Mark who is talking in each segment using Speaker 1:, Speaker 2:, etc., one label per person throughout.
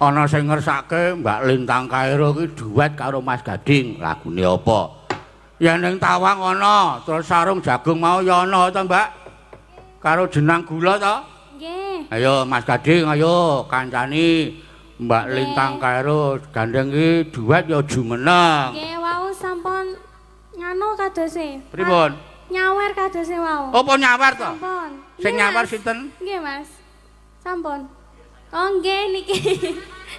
Speaker 1: Ana sing ngersake Mbak Lintang Kairo iki duet karo Mas Gading. Lagune apa? Yen ning Tawang ana, terus sarung jagung mau ya ana to, Mbak? Karo jenang gula to?
Speaker 2: Nggih.
Speaker 1: Ayo Mas Gading, ayo kancani Mbak Lintang Kairo gandeng iki duet ya jumeneng.
Speaker 2: Nggih, wau sampun nganu kadose.
Speaker 1: Pripun?
Speaker 2: Nyawer kadose wau.
Speaker 1: Apa nyawer to?
Speaker 2: Sampun.
Speaker 1: Sing nyawer sinten?
Speaker 2: Nggih, Mas. Sampun. Oh nggih niki.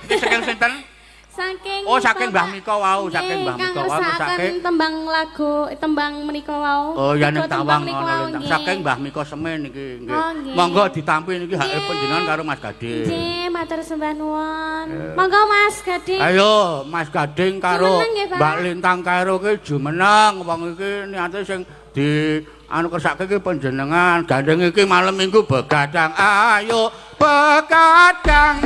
Speaker 1: Iki saking sinten?
Speaker 2: Saking
Speaker 1: Oh, saking Mbah Miko wau, saking Mbah Miko wau
Speaker 2: saking tembang lagu, tembang menika wau.
Speaker 1: Oh, ya ning Tawang ana Lintang. Saking Mbah Miko Semen niki nggih. Monggo ditampi niki hake panjenengan karo Mas Gading.
Speaker 2: Nggih, matur sembah nuwun. Monggo Mas Gading.
Speaker 1: Ayo Mas Gading karo Mbak Lintang Kairo ki jumeneng wong iki niate sing di anu kersake iki panjenengan. Gandeng iki malam Minggu begadang. Ayo begadang.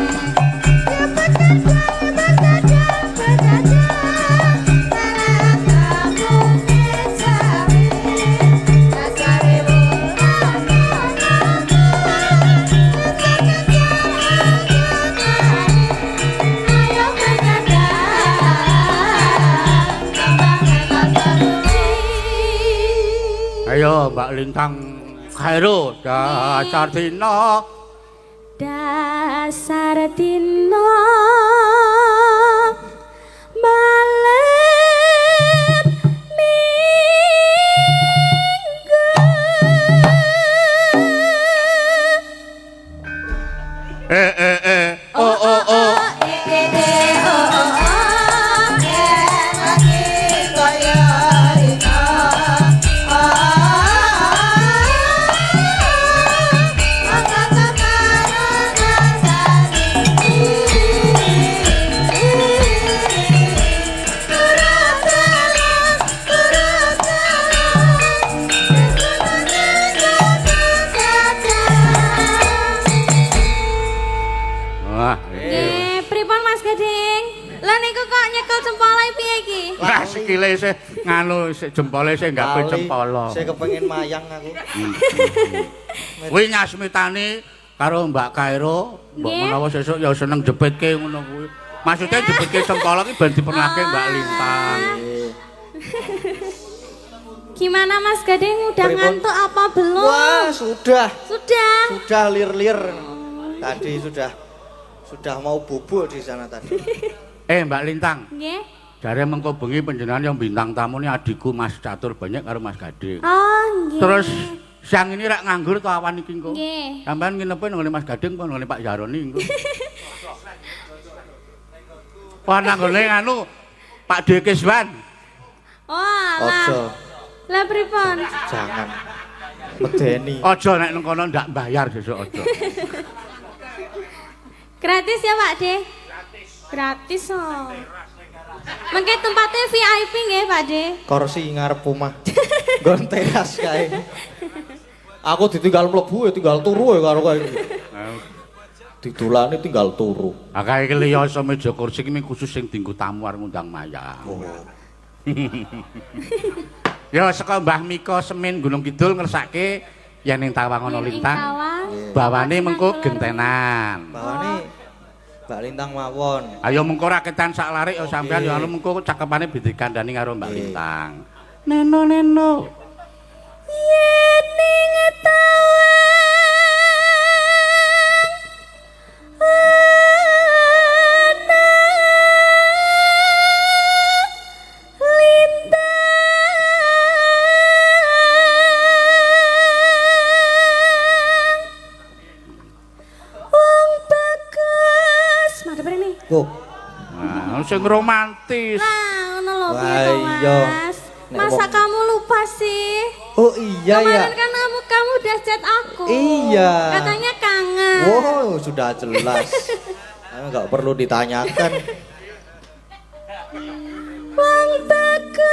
Speaker 1: Ayo Mbak Lintang Kairo, dasar dina,
Speaker 2: dasar dina malam minggu.
Speaker 1: Eh eh eh oh oh oh
Speaker 2: eh eh eh oh oh oh.
Speaker 1: Lah sikile isih nganu jempole isih gawe cempala.
Speaker 3: Saya kepengin mayang aku.
Speaker 1: Kuwi nyasmitani karo Mbak Kairo, mbok menawa sesuk ya seneng jepitke ngono kuwi. Maksudnya jepitke cempala ki ben diperlake Mbak Lintang.
Speaker 2: Gimana Mas Gading, udah ngantuk apa belum?
Speaker 3: Wah, sudah.
Speaker 2: Sudah.
Speaker 3: Sudah lir-lir. Tadi sudah mau bubuk di sana tadi.
Speaker 1: Mbak Lintang.
Speaker 2: Nggih.
Speaker 1: Jare mengko bengi panjenengan yang bintang tamu ini adikku Mas Catur Banyak karo Mas Gading.
Speaker 2: Oh, nggih.
Speaker 1: Terus siang ini rak nganggur to awan iki engko.
Speaker 2: Nggih.
Speaker 1: Sampeyan nginepe nang Mas Gading apa nang Pak Yaroni engko? Wah, nang ngene anu Pak D Kiswan.
Speaker 2: Oh, alah. Lah pripun?
Speaker 3: Jangan. Medeni.
Speaker 1: Aja nek nang kono ndak bayar sesuk aja.
Speaker 2: Gratis ya, Pak D? Gratis. Gratis oh. Mengke tempatnya VIP nggih, Pak De.
Speaker 3: Kursi ngarep omah. Nggon teras kae. Aku ditinggal mlebu ya tinggal turu ya karo kae. Didolani tinggal turu.
Speaker 1: Ah kae iki liya iso meja kursi iki khusus sing dienggo tamu arep ngundang mayang.
Speaker 3: Oh.
Speaker 1: Ya saka Mbah Miko Semin Gunung Kidul ngersake yen ning Tawang ana Lintang. Bawane mengko gentenan.
Speaker 3: Bawane Mbak Lintang mawon.
Speaker 1: Ayo mengko raketan sak larik ya sampean ya anu mengko cakepane dikandani karo Mbak Lintang. Neno neno.
Speaker 2: Yen ning tawang ana lintang wong bagus.
Speaker 3: Oh.
Speaker 1: Nah, sing romantis.
Speaker 2: Lah, ngono lho piye to, Mas? Masa kamu lupa sih?
Speaker 3: Oh iya ya.
Speaker 2: Kemarin kan kamu udah chat aku.
Speaker 3: Iya.
Speaker 2: Katanya kangen.
Speaker 3: Wow, sudah jelas. Enggak perlu ditanyakan.
Speaker 2: Wong bagus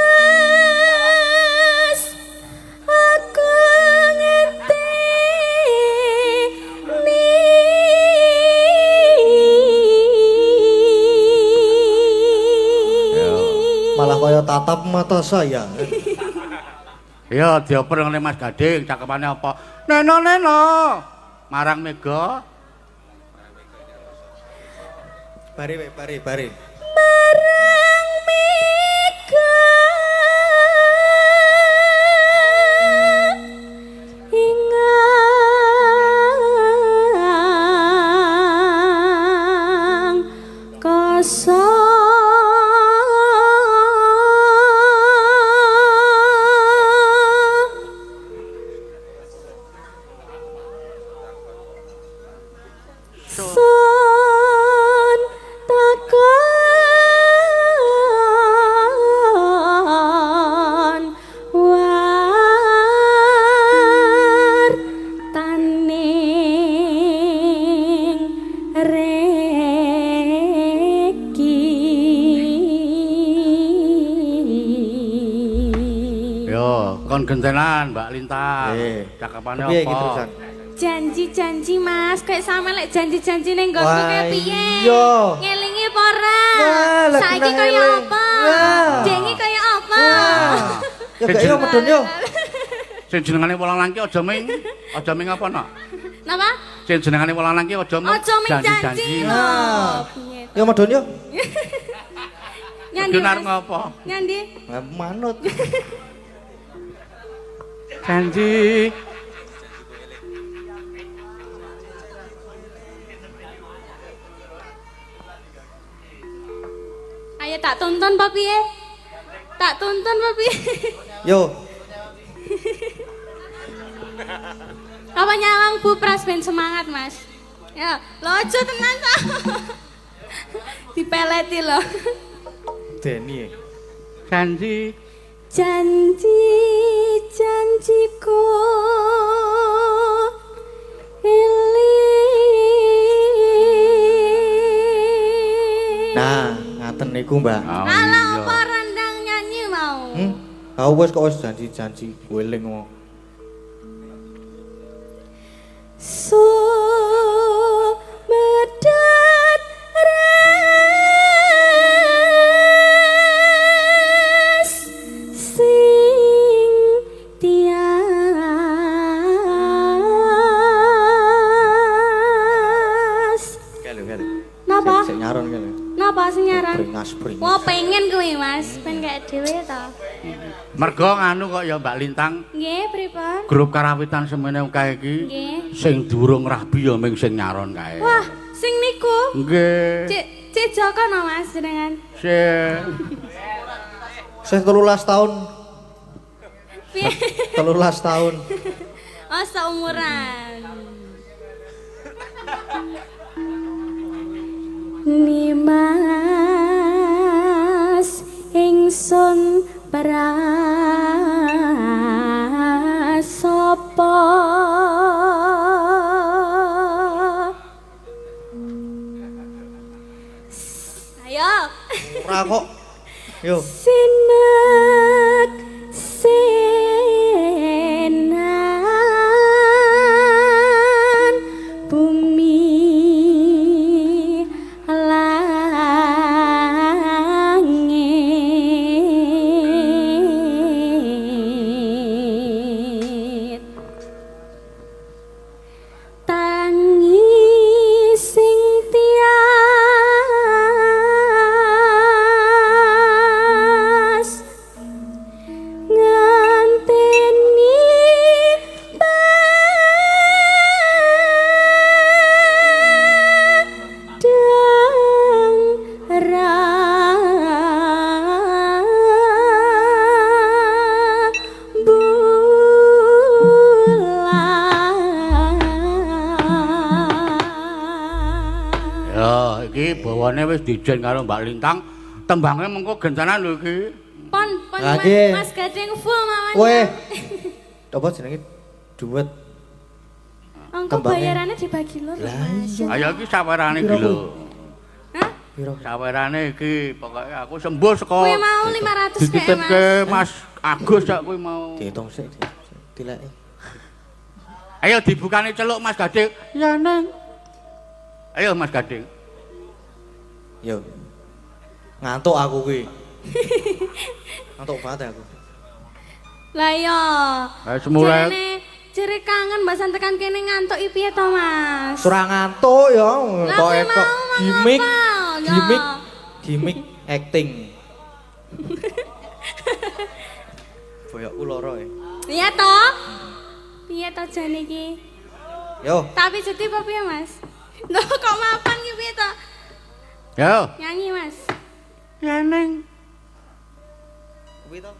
Speaker 2: aku ngenteni.
Speaker 3: Malah kaya tatap mata saya.
Speaker 1: Ya dioper ngene Mas Gading, cakepane apa? Neno neno. Marang mega.
Speaker 3: Bare we, bare, bare.
Speaker 2: Marang mega ingang kosong son takon war taning reki.
Speaker 1: Yo, kon gentenan Mbak Lintang. Cakepane
Speaker 3: Piye iki
Speaker 1: apa?
Speaker 3: terusan?
Speaker 2: Janji-janji Mas, kayak sampe lek janji-janji ning nggonku
Speaker 3: Wah,
Speaker 2: kayak piye?
Speaker 3: iya.
Speaker 2: Ngelingi apa ora?
Speaker 3: Wah, lek
Speaker 2: Saiki
Speaker 3: kena
Speaker 2: kaya
Speaker 3: eling.
Speaker 2: apa?
Speaker 3: Wah.
Speaker 2: Dengi kaya apa?
Speaker 3: Wah. Ya gak yo medun yo.
Speaker 1: Sing jenengane wong lanang ki aja ming apa nak?
Speaker 2: Napa?
Speaker 1: Sing jenengane wong lanang ki aja ming
Speaker 2: Aja ming janji lho.
Speaker 3: Nah.
Speaker 2: Piye?
Speaker 3: Yo medun yo.
Speaker 2: Nyandi.
Speaker 1: Medun arep
Speaker 2: Mas?
Speaker 1: ngopo?
Speaker 2: Nyandi.
Speaker 3: Lah manut.
Speaker 1: Janji.
Speaker 2: Ayo tak tonton apa piye? Tak tonton apa piye?
Speaker 3: Yo.
Speaker 2: Apa nyawang Bu Pras ben semangat, Mas. Ya, lo aja tenan ta. Dipeleti lho.
Speaker 3: Deni.
Speaker 1: Janji.
Speaker 2: Janji janjiku eling.
Speaker 3: Nah, ngaten niku, Mbak.
Speaker 1: Oh,
Speaker 2: Alah
Speaker 1: iya.
Speaker 2: apa rendang nyanyi mau?
Speaker 3: Hmm? Aku wis kok wis janji-janji eling kok.
Speaker 2: Sumedat res sing tias.
Speaker 3: Kelo kelo.
Speaker 2: Napa?
Speaker 3: Sik nyaron kelo.
Speaker 2: Napa sing nyaran?
Speaker 3: Bringas bringas.
Speaker 2: Wah pengen kuwi Mas, pengen kayak dhewe to.
Speaker 1: Mergo nganu kok ya Mbak Lintang,
Speaker 2: Nggih, pripun?
Speaker 1: grup karawitan semene kae iki
Speaker 2: Nggih.
Speaker 1: sing durung rabi ya ming sing nyaron kae.
Speaker 2: Wah, sing niku.
Speaker 1: Nggih.
Speaker 2: Cek Cek Joko no Mas jenengan.
Speaker 1: Sing
Speaker 3: Sing 13 tahun,
Speaker 2: Piye?
Speaker 3: 13 tahun.
Speaker 2: Oh, seumuran. Nimas ingsun prasapa Ayo
Speaker 3: Ora kok. Yo.
Speaker 2: Sinek senan bumi langit tangi sing tias nganteni padang rembulan.
Speaker 1: Ya, iki bawane wis dijen karo Mbak Lintang. Tembange mengko gentenan lho iki.
Speaker 2: Pon, pon
Speaker 3: Lah,
Speaker 2: Mas,
Speaker 3: nggih.
Speaker 2: Mas Gading full mawon.
Speaker 3: Weh. Apa jenenge duet?
Speaker 2: Engko
Speaker 3: Tembange.
Speaker 2: bayarannya dibagi loro,
Speaker 3: Lah,
Speaker 2: Mas.
Speaker 3: iya.
Speaker 1: Ayo iki sawerane iki
Speaker 3: Piro
Speaker 1: lho.
Speaker 2: Hah?
Speaker 3: Piro?
Speaker 1: Sawerane iki pokoke aku sembuh saka
Speaker 2: Kuwi mau 500 kae, Mas.
Speaker 1: dititipke Mas Agus sak kuwi mau.
Speaker 3: Dihitung sik, dileki.
Speaker 1: Ayo dibukane celuk Mas Gading. Ya neng. Ayo Mas Gading.
Speaker 3: Yo. Ngantuk aku kuwi. Ngantuk banget aku.
Speaker 2: Lah iya.
Speaker 1: Ayo semulai.
Speaker 2: Jarene jere kangen mbasan tekan kene ngantuk iki piye to, Mas?
Speaker 3: Surah ngantuk ya,
Speaker 2: Lah
Speaker 3: kok
Speaker 2: kowe
Speaker 3: etok
Speaker 2: mau
Speaker 3: gimik.
Speaker 2: ngapa?
Speaker 3: Gimik, gimik acting. Boyokku lara ya.
Speaker 2: Iya toh? Piye toh jane iki?
Speaker 3: Yo.
Speaker 2: Tapi jadi apa piye, Mas? Lho kok mapan ki piye toh?
Speaker 1: Yo.
Speaker 2: Nyanyi, Mas.
Speaker 1: Yeneng.
Speaker 3: Kuwi to.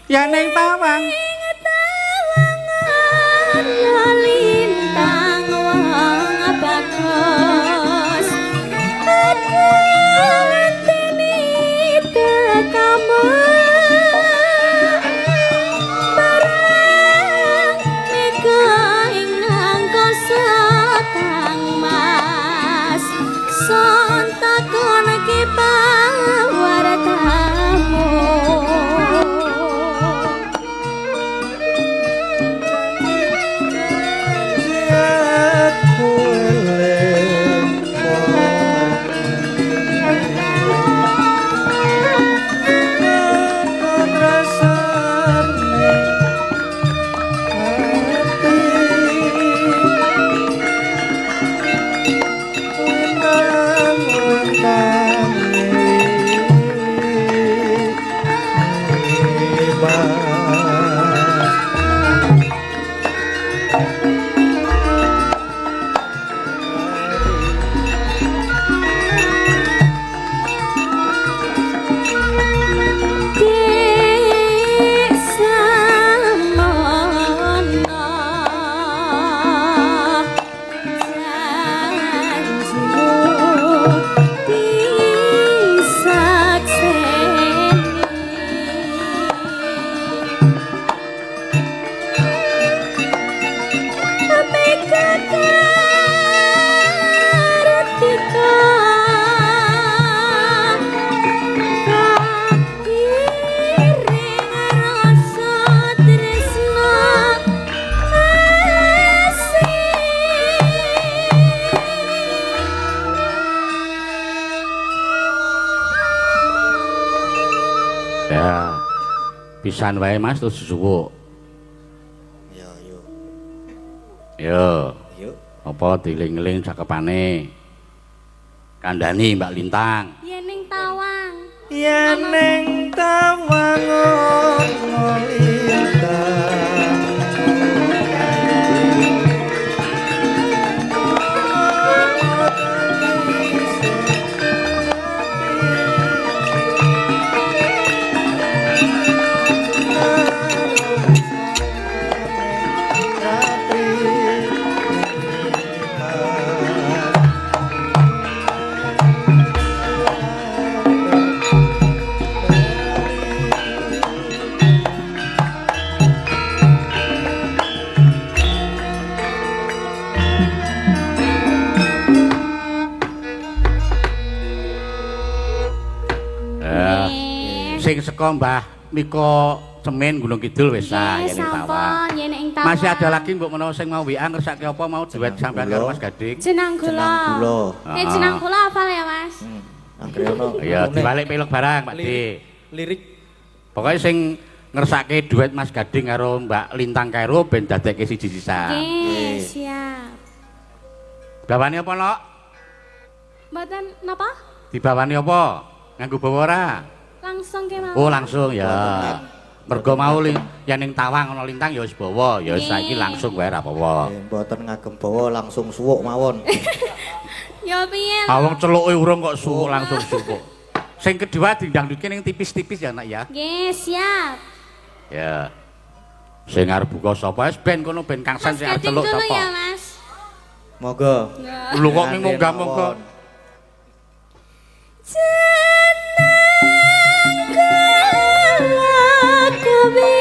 Speaker 1: Yeneng tawang.
Speaker 2: Tawang ana lintang wong bagus. Atine tekamu. Barang mega ing angkasa Kang Mas. Son takon ki pawartamu. Dek samono janjimu disakseni. Kartika iring rasa tresna asih.
Speaker 1: Ya. Pisan wae Mas terus suwuk.
Speaker 3: Yo yo.
Speaker 1: Yo.
Speaker 3: Yo.
Speaker 1: Apa dieling-eling cakepane? Kandhani Mbak Lintang.
Speaker 2: Yeneng tawang.
Speaker 3: Yeneng tawang ana lintang.
Speaker 1: Sing saka Mbah Miko Cemen Gunung Kidul wis ah
Speaker 2: Nggih,
Speaker 1: yen tawang.
Speaker 2: sampun yen ing tawang.
Speaker 1: Masih ada lagi mbok menawa sing mau WA ngersake apa mau duet sampean karo Mas Gading.
Speaker 2: Jenang gula.
Speaker 3: Jenang gula.
Speaker 2: Eh jenang gula hafal ya, Mas?
Speaker 3: Anggere ono.
Speaker 1: Iya, dibalik pelok barang, Pak D.
Speaker 3: Lirik.
Speaker 1: Pokoke sing ngersake duet Mas Gading karo Mbak Lintang Kairo ben dadekke siji sisan.
Speaker 2: Nggih, siap.
Speaker 1: Bawane apa, Nok?
Speaker 2: Mboten napa?
Speaker 1: Dibawani apa? Nganggo bawa ora?
Speaker 2: Langsung kemawon.
Speaker 1: Oh, langsung ya. Mergo mau yen ning tawang ana lintang ya wis bawa, ya saiki langsung wae ra apa-apa.
Speaker 3: Mboten ngagem bawa langsung suwuk mawon.
Speaker 2: Ya piye?
Speaker 1: Ah wong celuke urung kok suwuk langsung suwuk. Sing kedua dindangdutke ning tipis-tipis ya, Nak ya.
Speaker 2: Nggih, siap.
Speaker 1: Ya. Sing arep buka sapa wis ben kono ben Kangsan
Speaker 2: Mas
Speaker 1: sing arep
Speaker 2: Gading
Speaker 1: celuk
Speaker 2: dulu
Speaker 1: sapa.
Speaker 2: ya, Mas.
Speaker 3: Monggo.
Speaker 1: Lho kok munggah-munggah.
Speaker 2: Jeneng kula kowe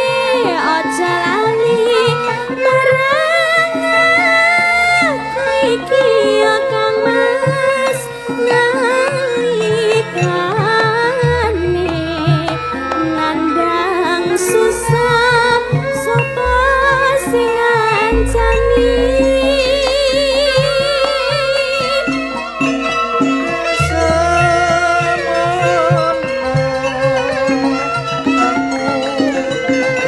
Speaker 2: aja lali marang aku iki ya Kang Mas nalikane nandang susah sapa sing ngancani.
Speaker 3: Semono aku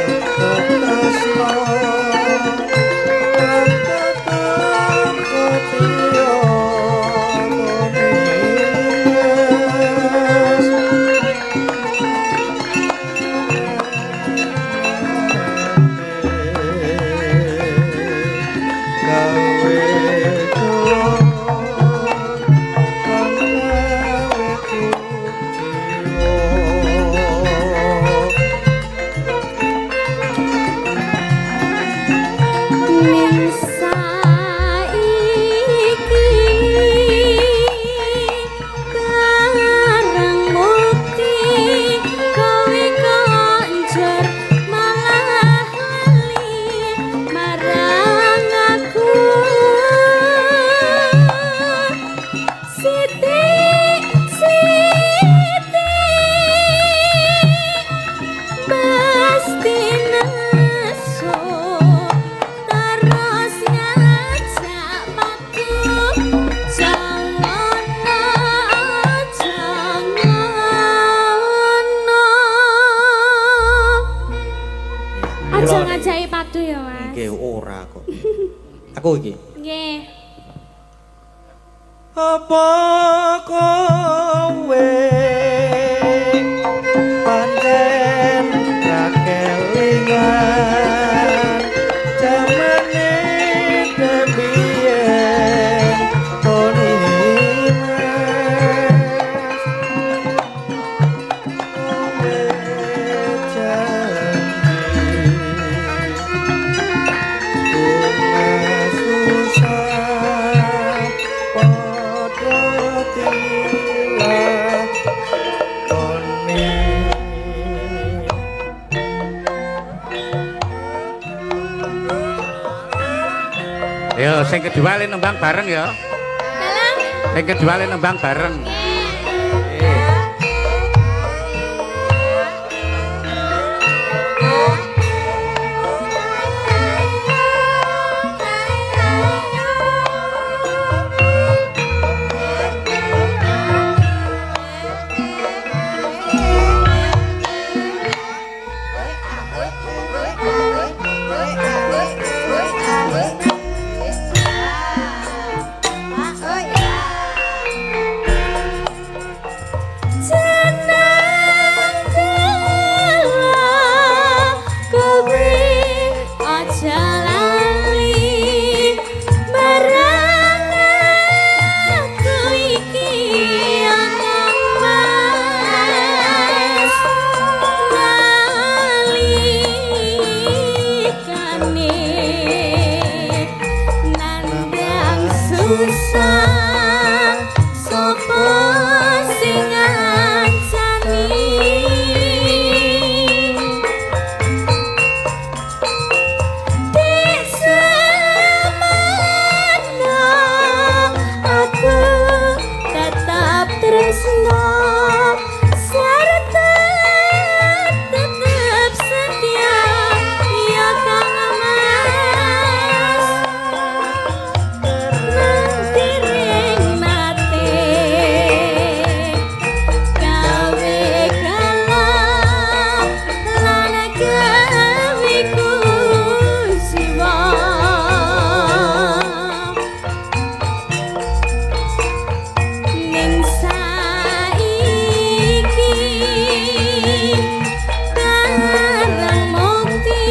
Speaker 3: Nggih, ora kok. Aku iki.
Speaker 2: Nggih.
Speaker 3: Apa kowe pancen ra kelingan jamane dembiyen Toni Mas kowe janji bunga susah padha dilakoni.
Speaker 1: Yo sing kedua le nembang bareng ya.
Speaker 2: Dalam.
Speaker 1: Sing kedua le nembang bareng.
Speaker 2: Jeneng kula kowe aja lali marang aku iki ana Mas nalikane nandang susah sapa sing ngancani Dek semana aku tetap tresno serta tetap setia ya Kang Mas nanti ring nate gawe kalah lan gawe kusiwa ning saiki barang mukti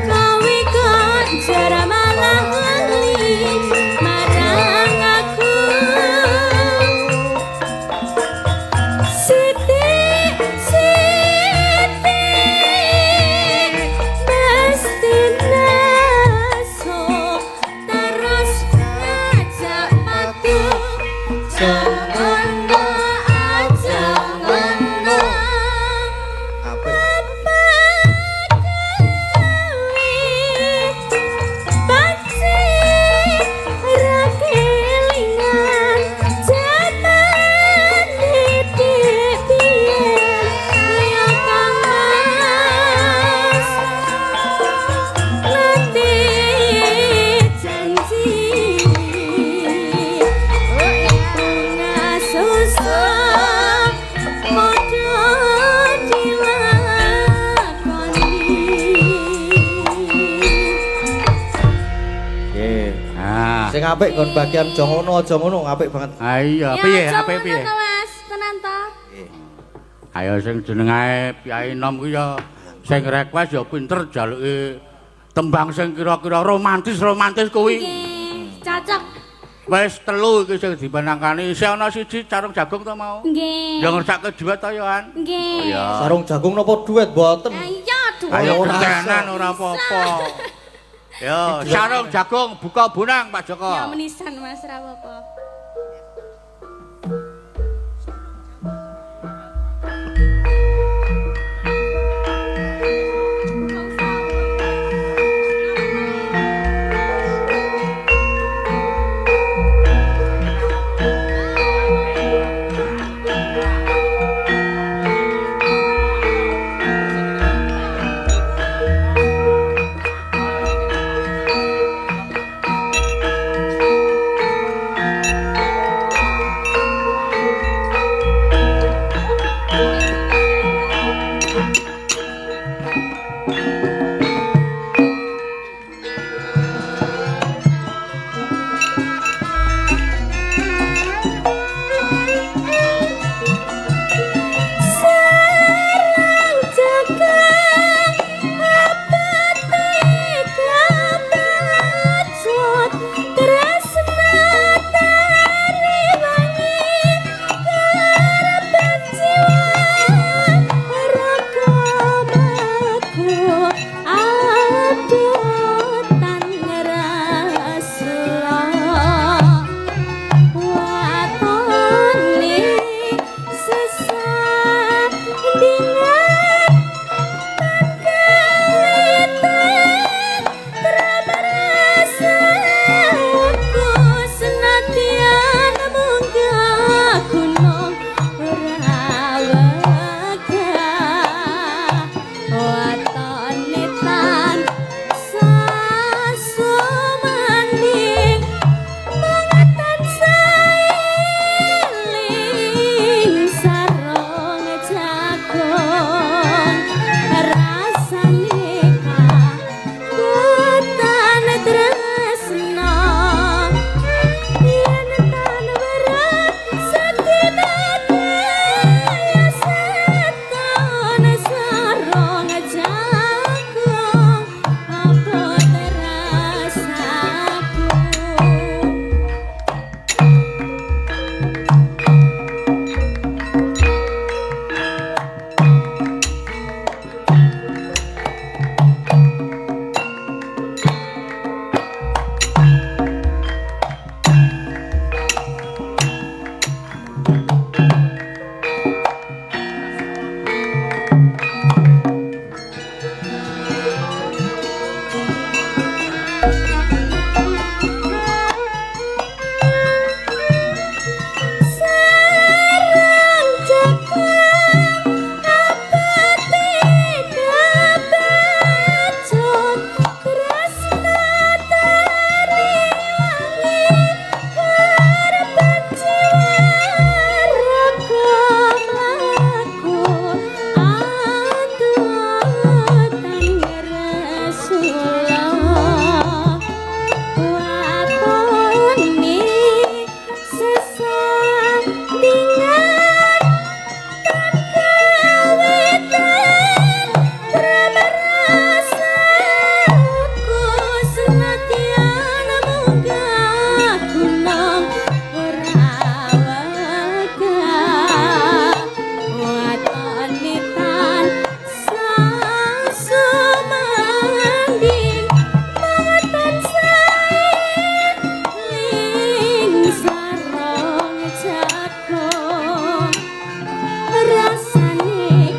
Speaker 2: kowe kok jare malah lali marang aku Siti, Siti, mesti nesu terus ngajak padu. Jangan no, jangan no,
Speaker 3: Apik.
Speaker 2: apa kowe pancen ra kelingan jamane dek biyen ya Kang Mas nate janji bunga susah padha dilakoni.
Speaker 3: Nggih.
Speaker 1: Ah.
Speaker 3: Sing apik nggon bagian aja ngono aja ngono apik banget.
Speaker 1: Ah iya, piye apik piye?
Speaker 2: Mas, tenan to?
Speaker 1: Ayo sing jenenge Kyai Nom kuwi ya sing request ya pinter jaluke tembang sing kira-kira romantis-romantis kuwi.
Speaker 2: Nggih, cocok.
Speaker 1: Wis telu iki sing dipenangkani. Isih ana siji sarung jagung to mau.
Speaker 2: Nggih.
Speaker 1: Ya ngersake duet to ya, An.
Speaker 2: Nggih.
Speaker 1: Iya.
Speaker 3: Sarung jagung napa duet mboten?
Speaker 2: Ah, iya, duet.
Speaker 1: Ayo
Speaker 3: Ora
Speaker 1: gentenan
Speaker 3: iso.
Speaker 1: ora apa-apa. Yo, sarung jagung buka bonang Pak Joko.
Speaker 2: Ya menisan Mas ra apa-apa. jago rasane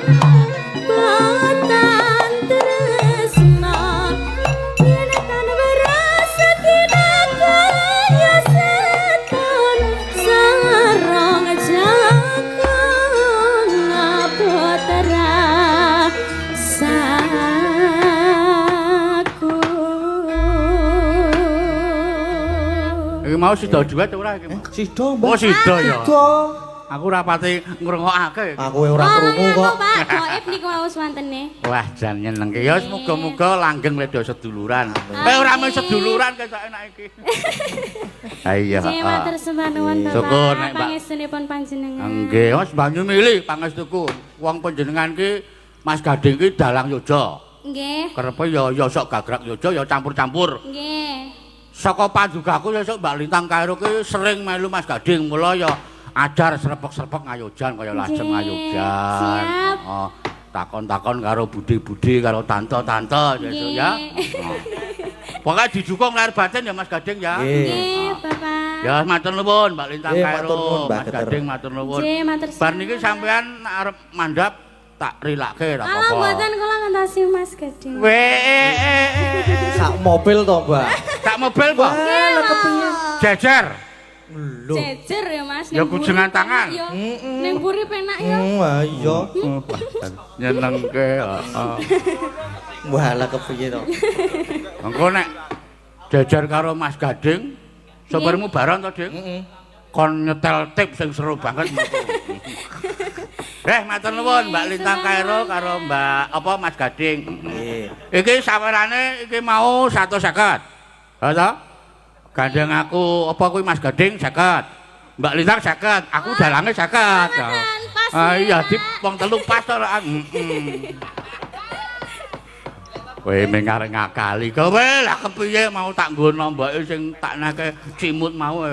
Speaker 2: kabotan tresna yen tan werasa kaya setan sarong jago ngabot rasaku.
Speaker 1: Iki mau sida duet ora iki?
Speaker 3: Sida, Mbah.
Speaker 1: Oh, sida ya.
Speaker 3: Sida.
Speaker 1: Aku ora pati ngrungokake.
Speaker 3: Aku ora krungu kok.
Speaker 2: Pak, gaib niku wau swantene.
Speaker 1: Wah, jan nyenengke. Ya muga-muga langgeng ledo seduluran. Eh ora mung seduluran ketok enak iki. Ha iya.
Speaker 2: Nggih, matur sembah nuwun Bapak.
Speaker 1: Syukur nek Mbak.
Speaker 2: Pangestunipun panjenengan.
Speaker 1: Nggih, wis banyu milih pangestuku. Wong panjenengan ki Mas Gading ki dalang yoja.
Speaker 2: Nggih.
Speaker 1: Kerepe ya ya sok gagrak yoja ya campur-campur.
Speaker 2: Nggih.
Speaker 1: Saka pandugaku sesuk Mbak Lintang Kairo ki sering melu Mas Gading, mula ya ajar srepek-srepek ngayojan kaya lajeng ngayojan.
Speaker 2: Siap.
Speaker 1: Heeh. Takon-takon karo budhe-budhe karo tante-tante sesuk ya. Pokoke didukung lahir batin ya Mas Gading ya.
Speaker 2: Nggih, Bapak.
Speaker 1: Ya matur nuwun Mbak Lintang Kairo, Mas Gading matur nuwun.
Speaker 2: Nggih, matur.
Speaker 1: Bar niki sampean arep mandhap tak rilake ra apa-apa.
Speaker 2: Alah mboten kula ngentasi Mas Gading.
Speaker 3: Sak mobil to, Mbak?
Speaker 1: Sak mobil, Mbak.
Speaker 3: Lah kepiye?
Speaker 1: Jejer.
Speaker 3: Lho.
Speaker 2: Jejer ya Mas.
Speaker 1: Ya kujengan tangan.
Speaker 2: Ning mburi penak ya.
Speaker 3: Iya.
Speaker 1: Nyenengke, heeh.
Speaker 3: Wah, lah kepiye to?
Speaker 1: Engko nek jejer karo Mas Gading, sopirmu bareng to, Ding?
Speaker 3: Heeh.
Speaker 1: Kon nyetel tip sing seru banget. Matur nuwun Mbak Lintang Kairo karo Mbak apa Mas Gading.
Speaker 3: Nggih.
Speaker 1: Iki sawerane iki mau 150. Ha to? Gandeng aku apa kuwi Mas Gading 50. Mbak Lintang 50, aku dalange 50. Ah iya, di wong telu pas to ora. Heeh. Kowe mengarep ngakali. Kowe lah kepiye mau tak nggo nomboke sing tak nake cimut mau.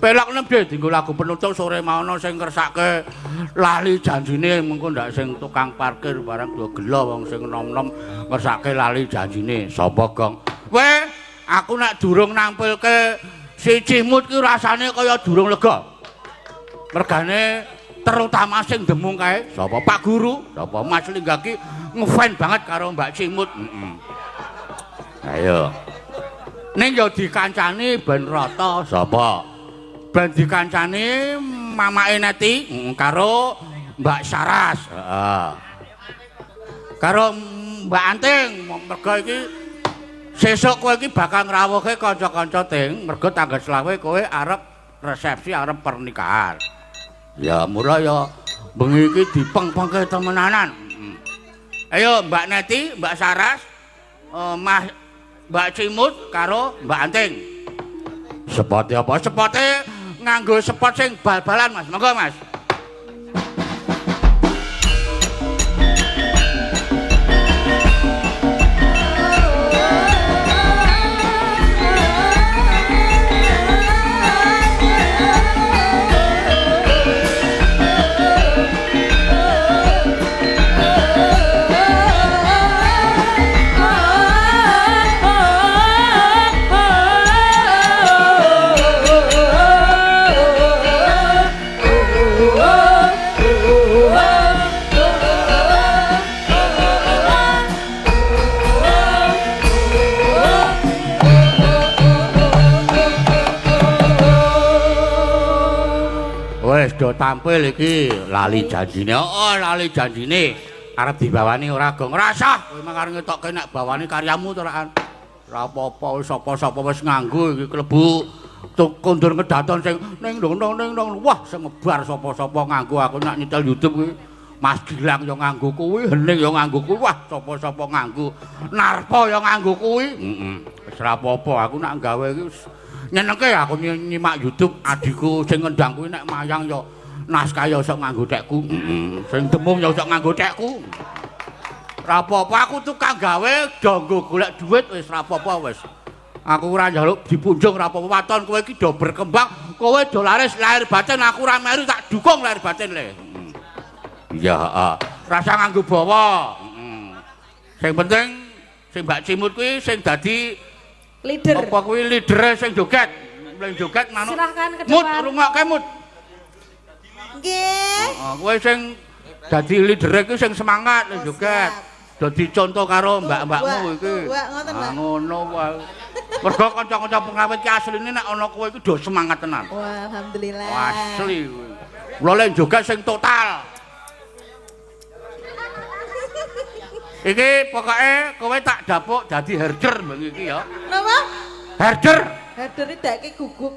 Speaker 1: Pelok nembe dienggo lagu penutup sore mau ana sing ngersake lali janjine mengko ndak sing tukang parkir barang do gelo wong sing nom-nom ngersake lali janjine. Sapa gong? Kowe aku nek durung nampilke si cimut ki rasane kaya durung lega. Mergane terutama sing demung kae sapa Pak Guru, sapa Mas Linggaki ngefan banget karo Mbak Cimut. Heeh. Ayo. Ning yo dikancani ben rata sapa? Ben dikancani mamake Neti karo Mbak Saras. Heeh. Karo Mbak Anting, mergo iki sesuk kowe iki bakal ngrawuhke kanca-kanca Ting, mergo tanggal 25 kowe arep resepsi, arep pernikahan. Ya mula ya bengi iki dipeng-pengke temenanan. Ayo Mbak Neti, Mbak Saras, Mas Mbak Cimut karo Mbak Anting. Sepote apa? Sepote nganggo sepot sing bal-balan, Mas. Monggo, Mas. Wis do tampil iki lali janjine. Oh, lali janjine. Arep dibawani ora gong. Rasah kowe mung arep ngetokke nek bawani karyamu to ora. Ora apa-apa wis sapa-sapa wis nganggo iki klebu kondur kedaton sing ning dong ning dong. Wah, semebar sapa-sapa nganggo aku nek nyetel YouTube kuwi. Mas Gilang yo nganggo kuwi, Hening yo nganggo kuwi. Wah, sapa-sapa nganggo. Narpa yo nganggo kuwi. Heeh. Wis ora apa-apa aku nek gawe iki nyenengke aku nyimak YouTube adikku sing ngendang kuwi nek mayang yo naskah yo sok nganggo tekku. Heeh. Sing demung yo sok nganggo tekku. Ora apa-apa aku tukang gawe do nggo golek dhuwit wis ora apa-apa wis. Aku ora njaluk dipunjung ora apa-apa waton kowe iki do berkembang, kowe do laris lahir batin aku ora melu tak dukung lahir batin le. Iya, heeh. Rasa nganggo bawa. Heeh. Sing penting sing Mbak Cimut kuwi sing dadi
Speaker 4: leader.
Speaker 1: Apa kuwi leadere sing joget? Sing joget manuk.
Speaker 4: Silahkan ke depan.
Speaker 1: Mut, rungokke mut.
Speaker 4: Nggih.
Speaker 1: Heeh, kowe sing dadi leader iki sing semangat lek joget. Dadi contoh karo mbak-mbakmu iki.
Speaker 4: Mbak ngoten, Mbak.
Speaker 1: Ngono wae. Mergo kanca-kanca pengrawit ki asline nek ana kowe iki do semangat tenan.
Speaker 4: Wah, alhamdulillah.
Speaker 1: Asli kowe. Mula lek joget sing total. Iki pokoke kowe tak dapuk dadi herder bengi iki ya.
Speaker 4: Napa?
Speaker 1: Herder.
Speaker 4: Herder iki dake guguk.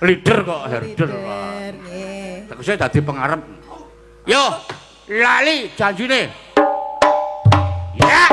Speaker 1: Leader kok herder.
Speaker 4: Leader, nggih.
Speaker 1: Tegese dadi pengarep. Yo, lali janjine. Ya.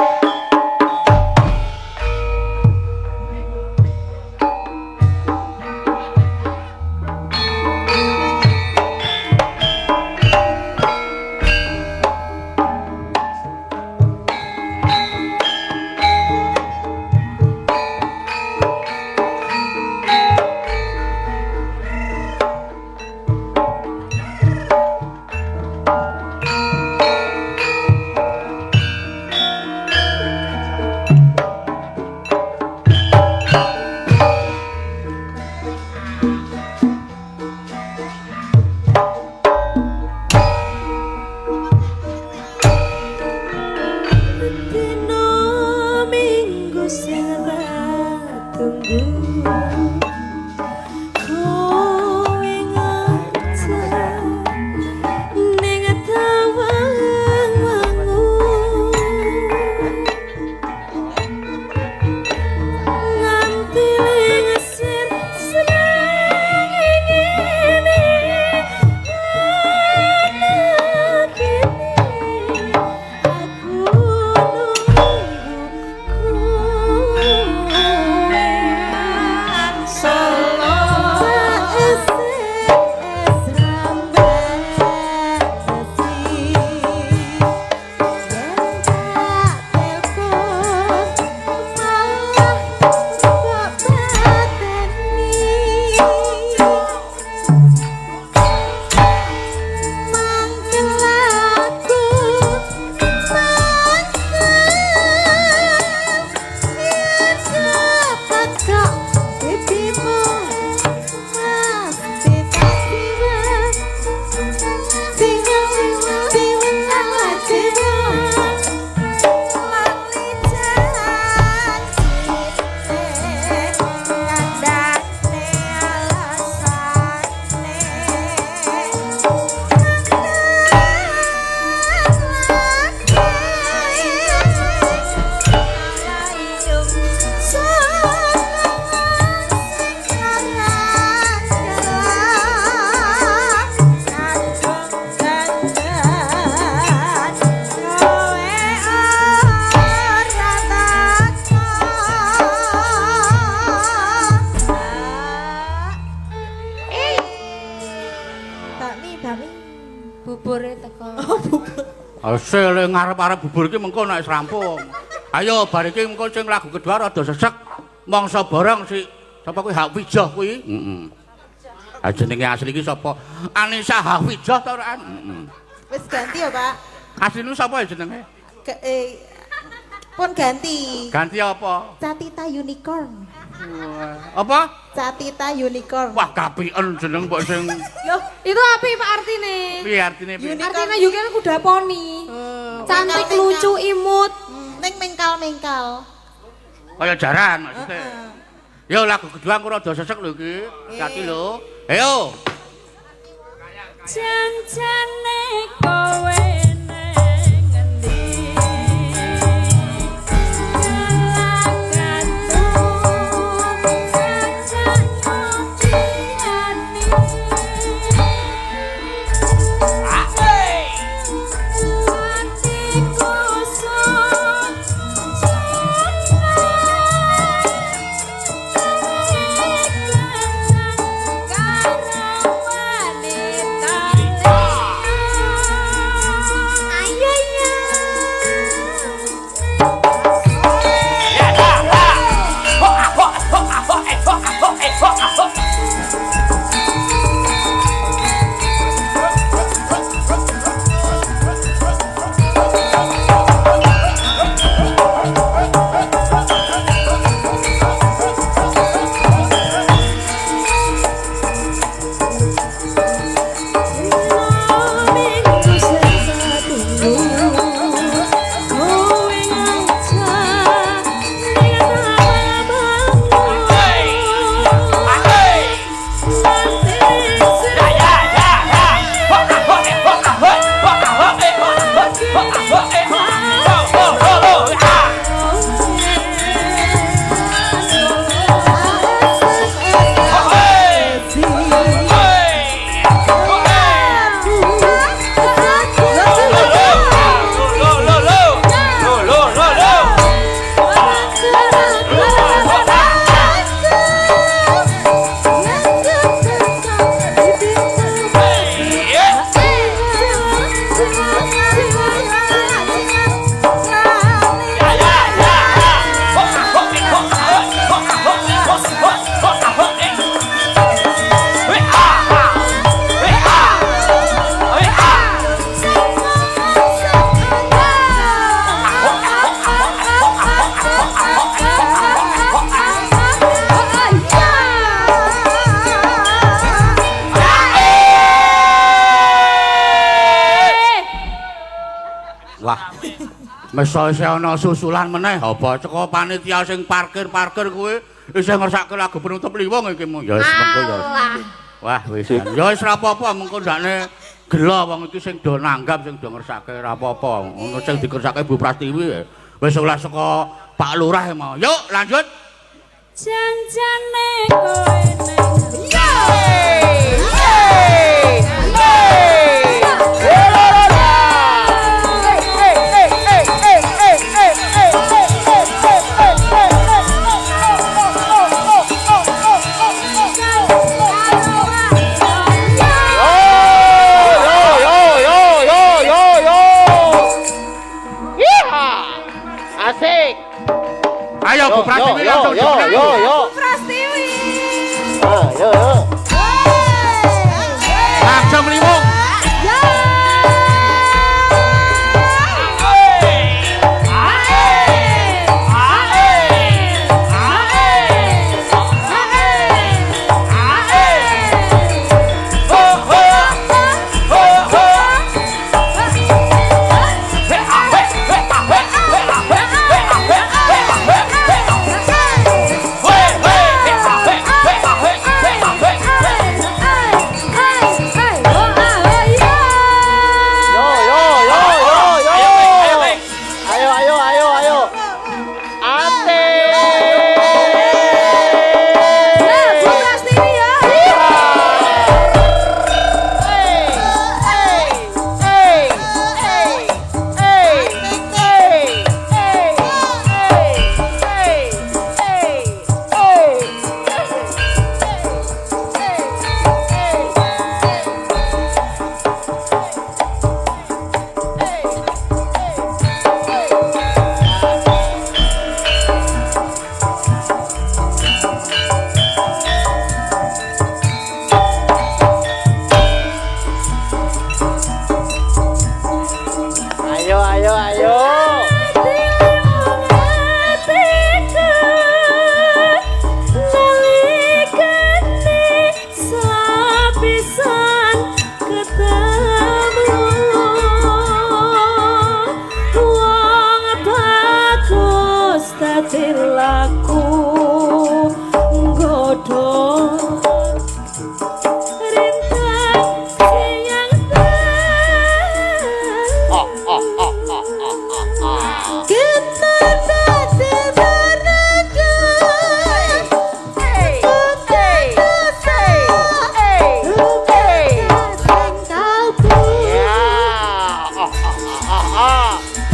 Speaker 1: Sele ngarep-arep bubur iki mengko nek wis rampung. Ayo bar iki mengko sing lagu kedua rada sesek. Mangsa bareng si sapa kuwi Hafijah kuwi? Heeh. Ha jenenge asli iki sapa? Anisa Hafijah ta ora? Heeh.
Speaker 4: Wis ganti ya, Pak.
Speaker 1: Asline sapa ya jenenge?
Speaker 4: Pun ganti.
Speaker 1: Ganti apa?
Speaker 4: Catita Unicorn.
Speaker 1: Apa?
Speaker 4: Catita Unicorn.
Speaker 1: Wah, kapiken jeneng mbok sing.
Speaker 2: Loh, itu api Pak artine?
Speaker 1: Piye artine piye?
Speaker 2: Artine unicorn kuda poni. Cantik, lucu, imut.
Speaker 4: Ning mengkal-mengkal.
Speaker 1: Kaya jaran maksudnya. Yo lagu kedua aku rada sesek lho iki. Cati lho. Ayo.
Speaker 2: Janjane kowe neng ngendi? Karo wanita.
Speaker 1: Wah. Meso isih ana susulan meneh apa saka panitia sing parkir-parkir kuwi isih ngersake lagu penutup liwung iki mu. Ya wis mengko ya. Wah wis. Ya wis ora apa-apa mengko ndakne gela wong iki sing do nanggap sing do ngersake ora apa-apa. Ngono sing dikersake Bu Prastiwi wis oleh saka Pak Lurah mau. Yuk lanjut.
Speaker 2: Janjane kowe neng.
Speaker 3: Asik.
Speaker 1: Ayo Bu Prastiwi langsung.
Speaker 3: Yo yo yo.
Speaker 2: Bu Prastiwi.
Speaker 3: Yo yo.
Speaker 1: Langsung liwung.
Speaker 3: Ayo ayo ayo.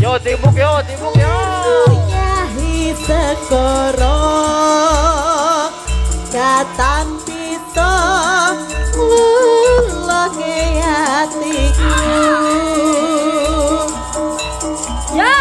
Speaker 3: Yo tibuk yo tibuk yo.
Speaker 4: Segoro katampi to ngulake atiku.
Speaker 2: Ya.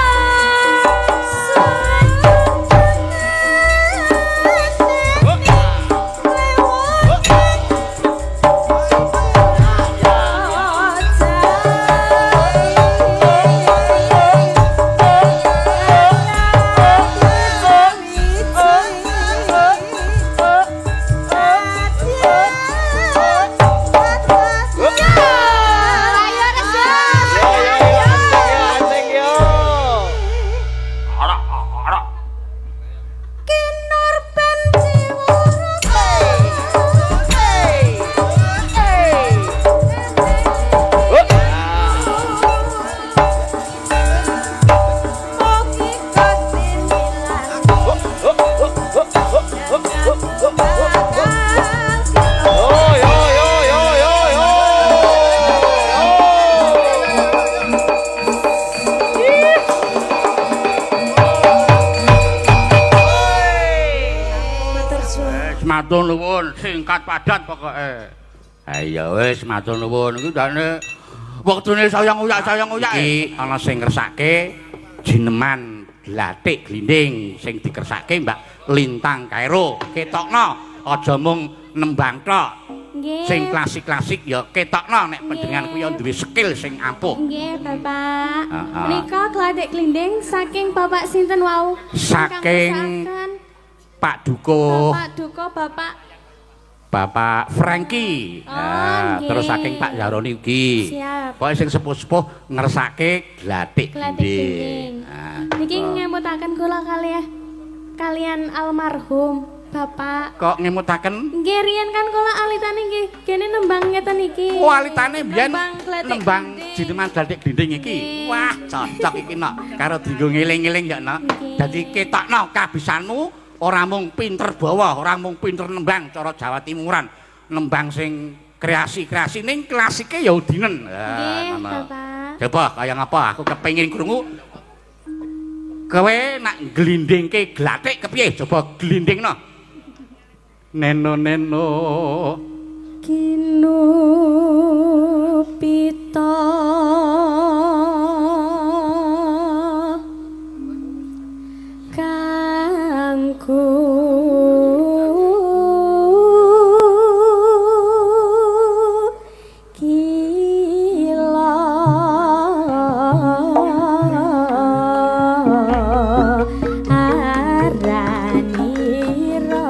Speaker 1: Matur nuwun, singkat padat pokoke. Ayo wis matur nuwun iki jane wektune saya nguyak-saya nguyak. Iki ana sing ngersake jineman glathik glinding sing dikersake Mbak Lintang Kairo. Ketokno aja mung nembang tok.
Speaker 2: Nggih.
Speaker 1: Sing klasik-klasik ya ketokno nek panjenengan kuwi ya duwe skill sing ampuh.
Speaker 2: Nggih, Bapak.
Speaker 1: Heeh.
Speaker 2: Menika glathik glinding saking Bapak sinten wau?
Speaker 1: Saking
Speaker 2: Ingkang
Speaker 1: Pak Duko.
Speaker 2: Bapak Duko, Bapak
Speaker 1: Bapak Franky.
Speaker 2: Oh,
Speaker 1: Nah,
Speaker 2: nggih.
Speaker 1: terus saking Pak Zaroni ugi.
Speaker 2: Siap.
Speaker 1: Pokoke sing sepuh-sepuh ngersake glatik
Speaker 2: Glatik
Speaker 1: gending.
Speaker 2: gending.
Speaker 1: Nah,
Speaker 2: Niki ngemutaken kula kalian almarhum Bapak.
Speaker 1: Kok ngemutaken?
Speaker 2: Nggih riyen kan kula alitane nggih kene nembang ngeten iki.
Speaker 1: Oh, alitane mbiyen
Speaker 2: nembang
Speaker 1: jineman glatik glinding iki.
Speaker 2: Nggih.
Speaker 1: Wah, cocok iki nok karo dienggo ngeling-eling ya nok.
Speaker 2: Nggih.
Speaker 1: Dadi ketokno kabisanmu ora mung pinter bawa, ora mung pinter nembang cara Jawa Timuran, nembang sing kreasi-kreasi ning klasike ya udinen.
Speaker 2: Nggih, Bapak.
Speaker 1: Coba kaya ngapa aku kepengin krungu kowe nak glindingke glatik kepiye? Coba glindingno. Neno neno
Speaker 2: Kinu pita kangku kila aranira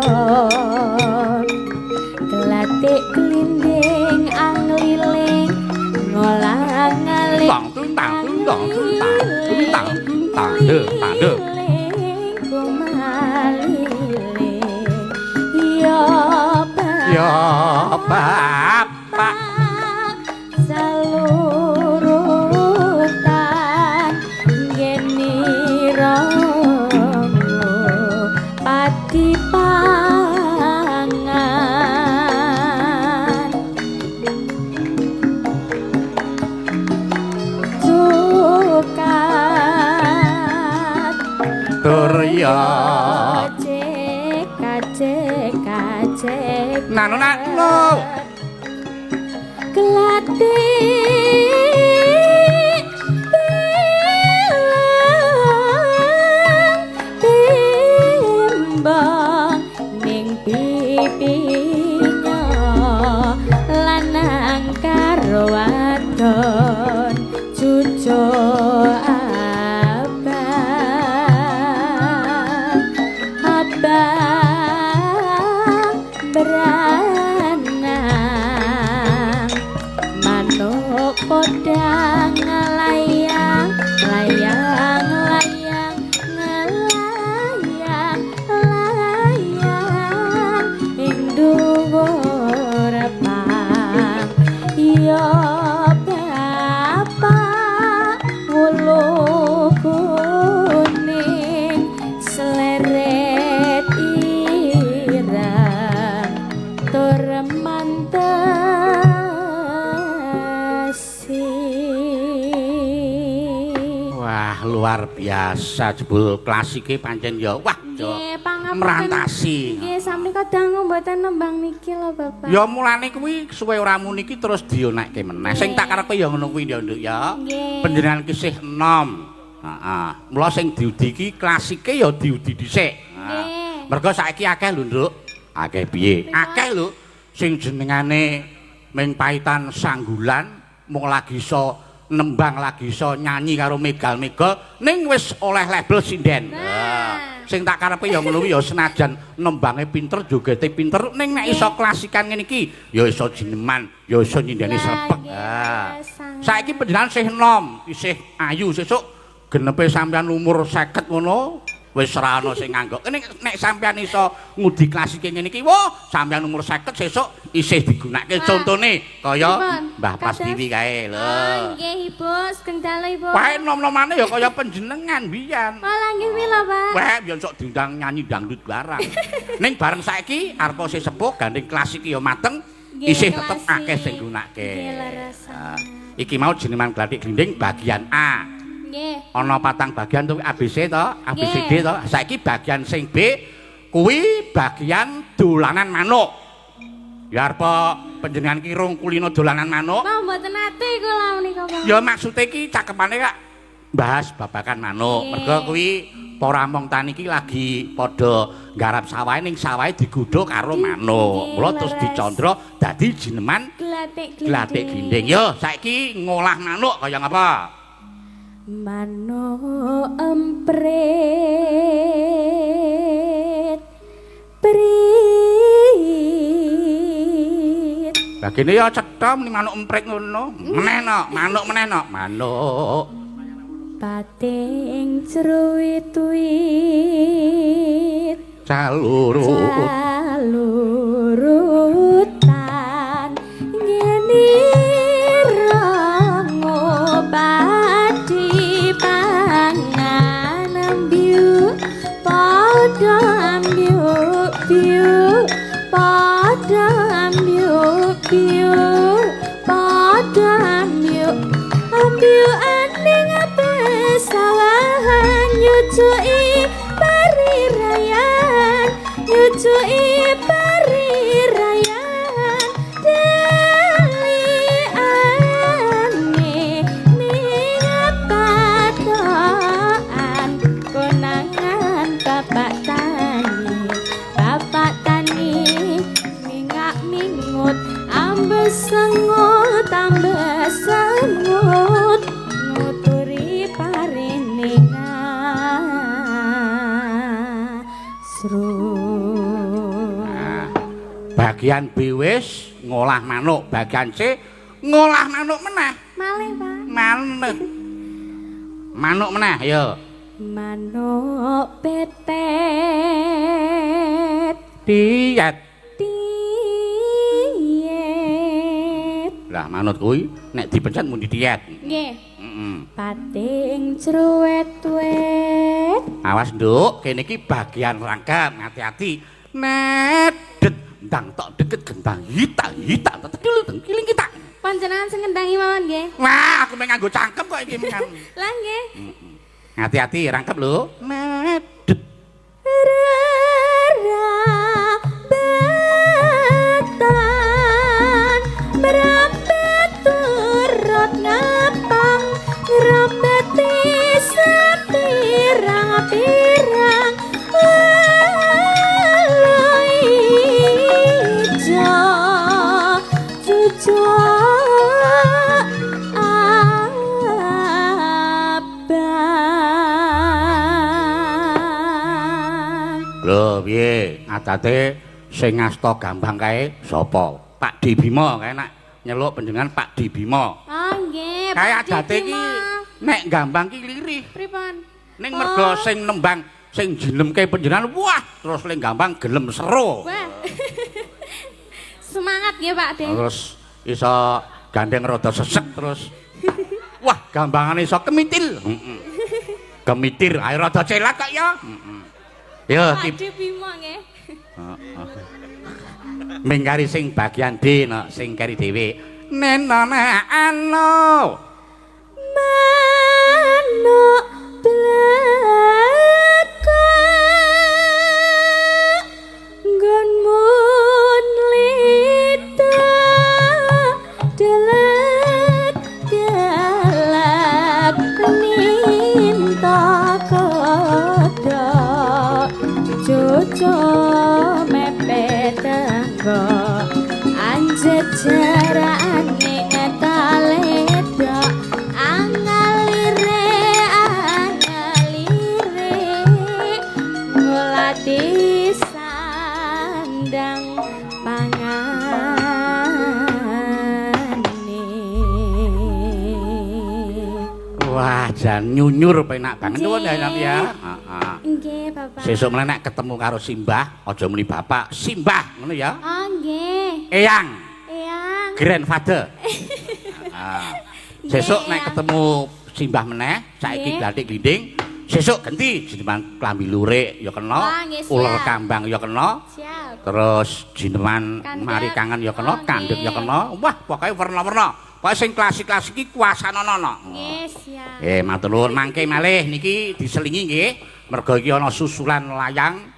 Speaker 2: glatik glinding angliling ngolang-aling
Speaker 1: Tang tang tang tang tang tang de tang de.
Speaker 2: Ya
Speaker 1: Ya Bapak
Speaker 2: selurutan ngenira pati pangan cukat
Speaker 1: Turya
Speaker 2: cek kacek kacek
Speaker 1: Nano nano
Speaker 2: glatik belang timbang ning pipinya lanang karo wadon cucu abang abang beranang manuk podang layang layang layang ngelayang layang ing dhuwur pang ya bapak wulu kuning sleret ireng tur mantesi.
Speaker 1: Wah, luar biasa jebul klasike pancen ya. Wah, jo.
Speaker 2: Nggih, pangapunten.
Speaker 1: Merantasi.
Speaker 2: Nggih, sampeyan dangu mboten nembang niki lho, Bapak.
Speaker 1: Ya mulane kuwi suwe ora muni iki terus dionekke meneh. Sing tak karepe ya ngono kuwi ya, Nduk ya.
Speaker 2: Nggih.
Speaker 1: Panjenengan ki sih enom. Heeh. Mula sing diudi iki klasike ya diudi dhisik.
Speaker 2: Nggih.
Speaker 1: Mergo saiki akeh lho, Nduk. Akeh piye? Akeh lho sing jenengane ming paitan sanggulan mung lagi iso nembang lagi iso nyanyi karo megal-megal ning wis oleh label sinden.
Speaker 2: Nah.
Speaker 1: Sing tak karepe ya ngono kuwi ya senajan nembange pinter jogete pinter ning nek iso klasikan ngene iki ya iso jineman, ya iso nyindeni
Speaker 2: Lah,
Speaker 1: srepek.
Speaker 2: nggih,
Speaker 1: Ah.
Speaker 2: sangat.
Speaker 1: Saiki panjenengan sih enom, isih ayu sesuk genepe sampean umur 50 ngono wis ora ana sing nganggok. Nek nek sampean iso ngudi klasike ngene iki, wah, sampean umur 50 sesuk isih digunakake
Speaker 2: Wah.
Speaker 1: contone kaya
Speaker 2: Pripun?
Speaker 1: Mbah Pastiwi kae lho.
Speaker 2: Oh, nggih, Ibu, sugeng dalu, Ibu.
Speaker 1: Wae nom-nomane ya kaya panjenengan biyen.
Speaker 2: Malah nggih mila, Pak.
Speaker 1: Wah, biyen sok diundang nyanyi dangdut barang. Ning bareng saiki arep sih sepuh gandeng klasik ya mateng,
Speaker 2: Nggih,
Speaker 1: isih tetep
Speaker 2: klasik.
Speaker 1: akeh sing gunake.
Speaker 2: Nggih, leres.
Speaker 1: Ah, iki mau jenengan glatik glinding bagian A.
Speaker 2: Nggih.
Speaker 1: Ana patang bagian to ABC to, ABCD
Speaker 2: Nggih.
Speaker 1: to. Saiki bagian sing B kuwi bagian dolanan manuk. Ya arep panjenengan ki rung kulino dolanan manuk.
Speaker 2: Wah, mboten nate kula menika, Pak.
Speaker 1: Ya maksude iki cakepane kak bahas babagan manuk.
Speaker 2: Nggih.
Speaker 1: Mergo kuwi para among tani iki lagi padha nggarap sawahe ning sawahe digodho karo manuk.
Speaker 2: Nggih,
Speaker 1: Mula terus
Speaker 2: leres.
Speaker 1: dicandra dadi jineman
Speaker 2: Glatik glinding.
Speaker 1: glatik glinding. Yo saiki ngolah manuk kaya ngapa?
Speaker 2: Manuk emprit pri
Speaker 1: Lah kene ya cetha muni manuk emprit ngono. Meneh no, manuk meneh no, manuk.
Speaker 2: Pating cruwit-wit
Speaker 1: Calurut.
Speaker 2: Calurutan ngene rongo padi pangan ambyuk padha ambyuk biuk padha ambyuk biuk padha ambyuk ambyukane ngapesawahan nyucuki parirayan nyucuki parirayan deliane ning patokan konangan bapak tani mingak mingut ambes sengut nuturi parene ngasru.
Speaker 1: Nah, bagian B wis ngolah manuk, bagian C ngolah manuk meneh.
Speaker 2: Malih, Pak.
Speaker 1: Manuk. Manuk meneh, ayo.
Speaker 2: Manuk petet
Speaker 1: Diet.
Speaker 2: Diet.
Speaker 1: Lah manut kuwi nek dipencet muni diet.
Speaker 2: Nggih.
Speaker 1: Heeh.
Speaker 2: Pating cruwet-wet.
Speaker 1: Awas, Nduk, kene iki bagian rangkep, hati-hati. Nedet ndang tok deket gendang hitak hitak tekel tengkiling kita.
Speaker 2: Panjenengan sing ngendangi mawon nggih.
Speaker 1: Wah, aku meng nganggo cangkem kok iki meng.
Speaker 2: Lah nggih.
Speaker 1: Hati-hati rangkep lho. Nedet.
Speaker 2: Rerabatan merambet turut ngapang ngrambeti sepirang-pirang welo ijo cucuk abang.
Speaker 1: Lho piye adate sing ngasta gambang kae sapa? Pak D Bima kae nek nyeluk panjenengan Pak D Bima.
Speaker 2: Oh nggih,
Speaker 1: Kae
Speaker 2: Pak D
Speaker 1: adate iki
Speaker 2: Bima.
Speaker 1: nek gambang ki lirih.
Speaker 2: Pripun?
Speaker 1: Ning mergo sing nembang sing jilemke panjenengan wah terus ling gambang gelem seru.
Speaker 2: Wah. Semangat nggih Pak D.
Speaker 1: Terus iso gandeng rada sesek terus. Wah, gambangane iso kemitil. Heeh. Kemitir ae rada celak kok ya. Heeh. Ya
Speaker 2: Pak
Speaker 1: ki
Speaker 2: D Bima nggih.
Speaker 1: Heeh. Mingkari sing bagian D no, sing keri dhewe. Nenana ano.
Speaker 2: Manuk blekok nggonmu nlita delek delek minta kodhok cucu mepet tangga anjet jarane ngetaledok angalire angalire ngulati sandang pangane.
Speaker 1: Wah, jan nyunyur penak banget nuwun ya Nam ya. Heeh.
Speaker 2: Nggih, Bapak.
Speaker 1: Sesuk meneh nek ketemu karo Simbah, aja muni bapak, Simbah ngono ya.
Speaker 2: Oh, nggih.
Speaker 1: Eyang,
Speaker 2: Eyang.
Speaker 1: grandfather. Heeh. Sesuk nek
Speaker 2: Eyang.
Speaker 1: ketemu Simbah meneh, saiki
Speaker 2: Nggih.
Speaker 1: glathik glinding, sesuk ganti jineman klambi lurik ya kena,
Speaker 2: Wah, nggih, siap.
Speaker 1: uler kambang ya kena,
Speaker 2: Siap.
Speaker 1: terus jineman
Speaker 2: Kandhek.
Speaker 1: mari kangen ya kena,
Speaker 2: Oh,
Speaker 1: kandhek ya
Speaker 2: nggih.
Speaker 1: kena. Wah, pokoke werna-werna. Pokoke sing klasik-klasik iki kuasane ana.
Speaker 2: Nggih, siap.
Speaker 1: Matur nuwun mangke malih niki diselingi nggih. Mergo iki ana susulan layang.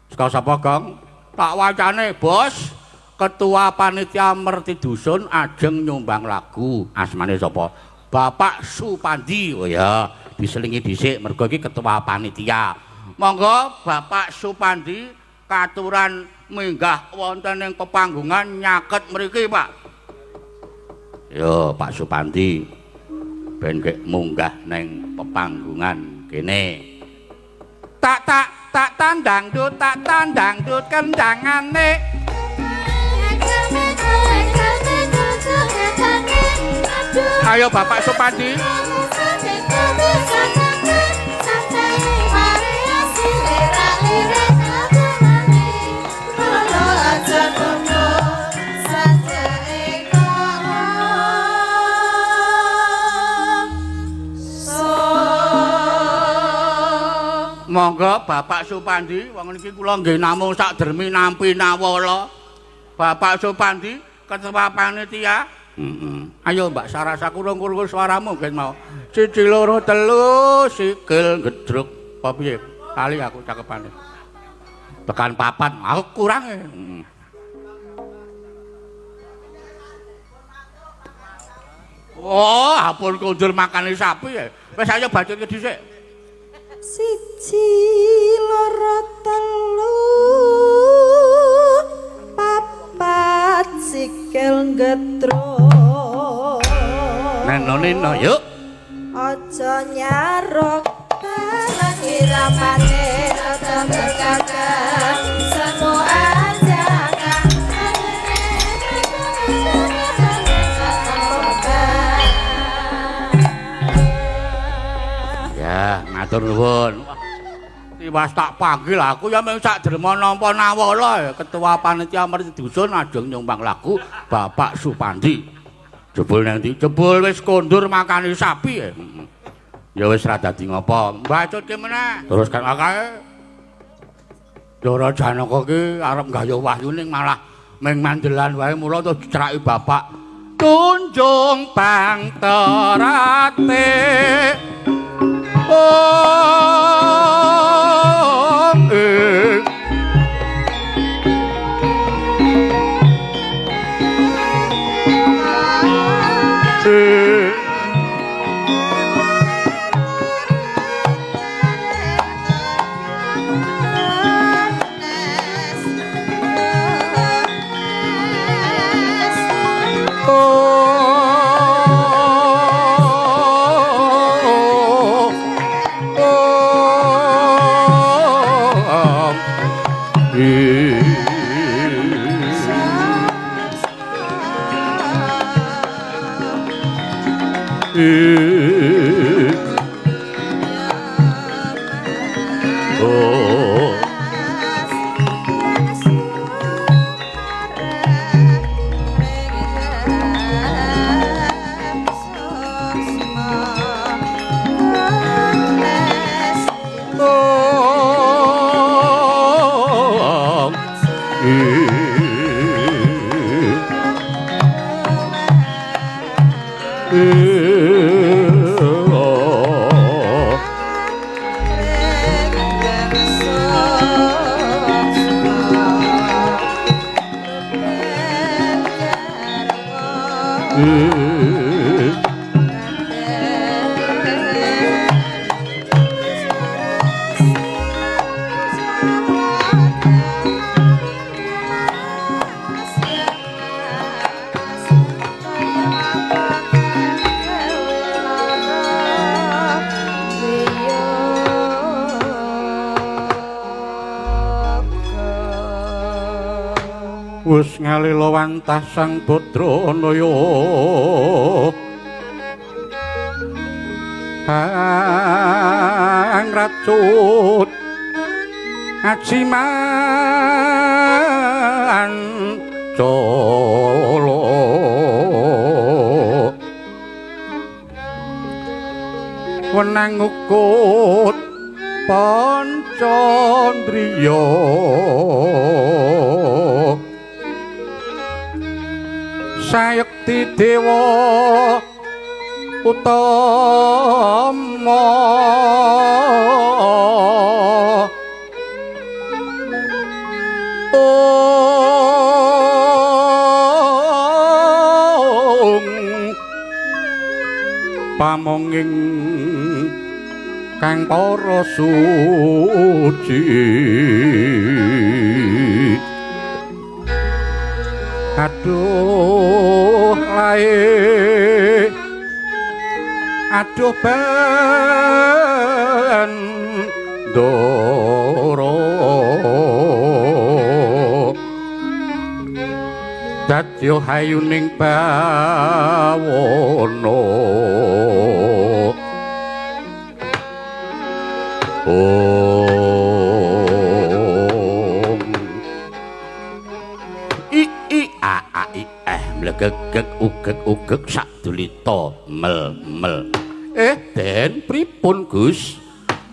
Speaker 1: Saka sapa, Gong? Tak wacane, Bos. Ketua Panitia Merti Dusun ajeng nyumbang lagu. Asmane sapa? Bapak Supandi. Oh ya, diselingi dhisik mergo iki ketua panitia. Monggo Bapak Supandi katuran minggah wonten ing pepanggungan nyaket mriki, Pak. Yo, Pak Supandi. Ben kek munggah neng pepanggungan kene. Tak tak tak tandang dut tak tandang dut kendangane.
Speaker 2: Kendangane.
Speaker 1: Ayo Bapak Supandi. Monggo Bapak Supandi, wong niki kula nggih namung sak dermi nampi nawala. Bapak Supandi, ketua panitia. Ayo Mbak Sarasa kurung-kurung suaramu nggih mau. 1 2 3 sikil gedruk. Apa piye? Kali aku cakepane. Tekan 4, aku kurang. Oh, ampun kondur makane sapi ya. Wis ayo bacutke dhisik.
Speaker 4: 1 2 3 4 sikil gedruk.
Speaker 1: Neno neno yuk.
Speaker 4: Aja nyarok barang iramane aja berkakak semua aja.
Speaker 1: Ya, matur nuwun. Tiwas tak panggil aku ya mung sak derma nampa nawala ya. Ketua panitia merti dusun ajeng nyumbang lagu Bapak Supandi. Jebul nang ndi? Jebul wis kondur makani sapi ya. Ya wis ra dadi ngopo. Bacutke meneh. Terus kan kae. Ndara Janaka ki arep nggayuh wahyu ning malah ming mandelan wae mula terus diceraki bapak. Tunjung pangterate. Om ing Wis ngalila wantah sang Badranaya Hang racut ajiman cala wenang ukut pancandriya sayekti dewa utama ong pamonging kang para suci. Aduh lae aduh bendoro Dadya hayuning bawana. Om I I A A I eh mlegegeg ugeg ugeg sadulita mel mel. Den pripun Gus?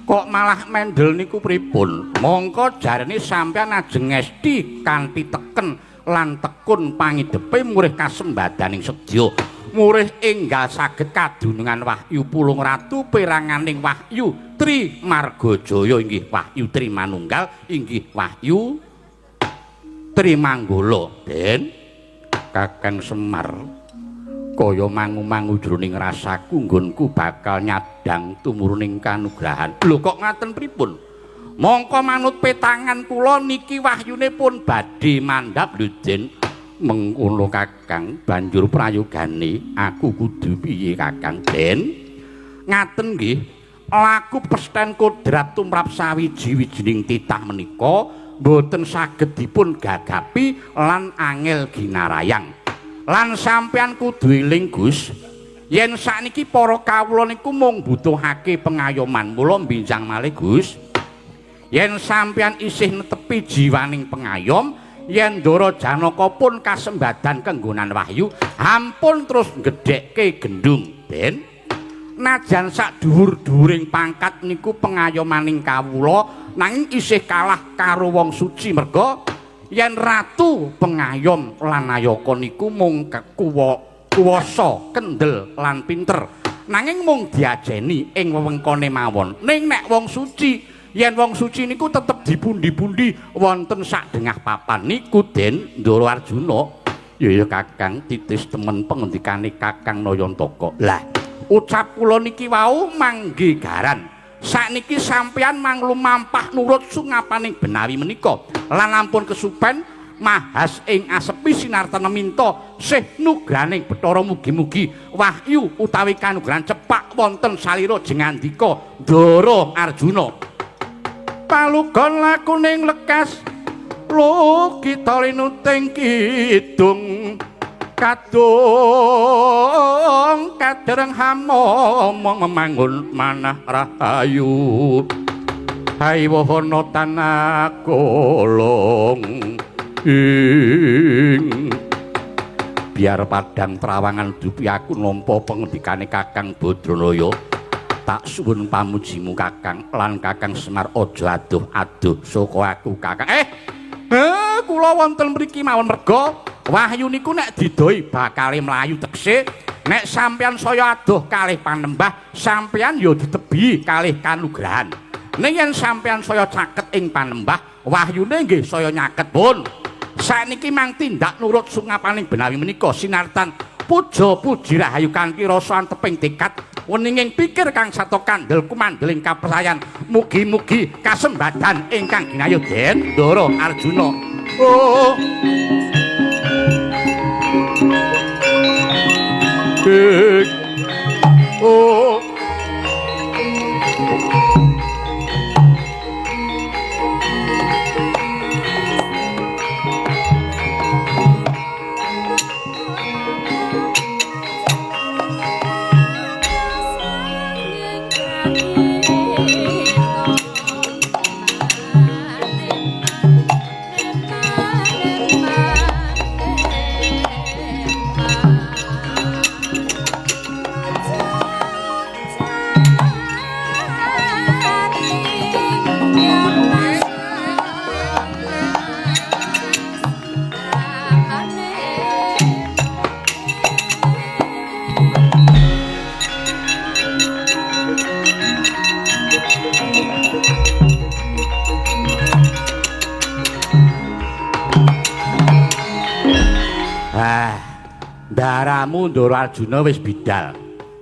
Speaker 1: Kok malah mendel niku pripun? Mongko jarene sampeyan ajeng ngesti kanthi teken lan tekun pangidepe murih kasembadaning sedya. Murih enggal saged kadunungan wahyu Pulung Ratu peranganing wahyu Tri Margajaya inggih wahyu Tri Manunggal inggih wahyu Tri Manggala. Den Kakang Semar kaya mangu-mangu jroning rasaku nggonku bakal nyadang tumuruning kanugrahan. Lho kok ngaten pripun? Mongko manut petangan kula niki wahyune pun badhe mandhap lho Den. Mengkono Kakang, banjur prayogane aku kudu piye Kakang Den? Ngaten nggih, laku pesten kodrat tumrap sawiji-wijining titah menika mboten saged dipun gagapi lan angel ginarayang. Lan sampeyan kudu eling Gus, yen sakniki para kawula niku mung butuhake pengayoman. Mula mbinjang malih Gus, yen sampeyan isih netepi jiwaning pengayom, yen Ndara Janaka pun kasembadan kenggonan wahyu, ampun terus ngedhekke gendung. Den najan sak dhuwur-dhuwuring pangkat niku pengayomaning kawula, nanging isih kalah karo wong suci merga yen ratu pengayom lan nayaka niku mung kuwasa kendel lan pinter, nanging mung diajeni ing wewengkone mawon. Ning nek wong suci, yen wong suci niku tetep dipundi-pundi wonten sak dengah papan niku Den Ndara Arjuna. Ya ya Kakang, titis temen pengendikane Kakang Nayantaka. Lah ucap kula niki wau manggi garan. Sakniki sampeyan manglumampah nurut sungapaning benawi menika lan ampun kesupen mahas ing asepi sinartana minta sih nugraning Bathara mugi-mugi wahyu utawi kanugrahan cepak wonten salira jengandika Ndara Arjuna. Palugon lakuning lekas lukita linuting kidung kadung kadereng hamomong memangun manah rahayu hai wohono tanah kolong ing biar padang trawangan dupi aku nampa pengendikane Kakang Badranaya. Tak suwun pamujimu Kakang lan Kakang Semar aja aduh-aduh saka aku Kakang. Kula wonten mriki mawon merga wahyu niku nek didoi bakale mlayu tegese nek sampeyan saya adoh kalih panembah sampeyan ya ditebihi kalih kanugrahan. Ning yen sampeyan saya caket ing panembah wahyune nggih saya nyaket pun. Sakniki mang tindak nurut sungapaning benawi menika sinartan puja puji rahayu kanthi rasa anteping tekad weninging pikir kang sato kandel kumandeling kapercayan mugi-mugi kasembadan ingkang ginayuh Den Ndara Arjuna. Oh oh Daramu Ndara Arjuna wis bidal.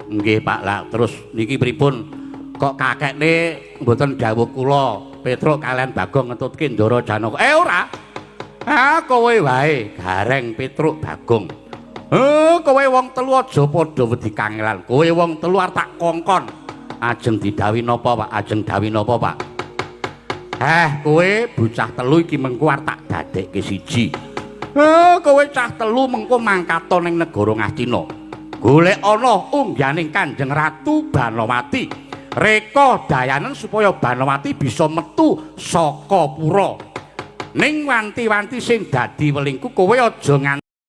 Speaker 1: Nggih Pak lah, terus niki pripun? Kok kakekne mboten dawuh kula Petruk kalian Bagong ngetutke Ndara Janaka. Ora. Ah kowe wae Gareng Petruk Bagong. Kowe wong telu aja padha wedi kangelan. Kowe wong telu arep tak kongkon. Ajeng didhawuhi napa Pak? Ajeng dawuhi napa Pak? Kowe bocah telu iki mengko arep tak dadekke siji. Eh, kowe cah telu mengko mangkata ning negara Ngastina. Golek ana ungganing Kanjeng Ratu Banowati. Reka dayanen supaya Banowati bisa metu saka pura. Ning wanti-wanti sing dadi welingku kowe aja nganti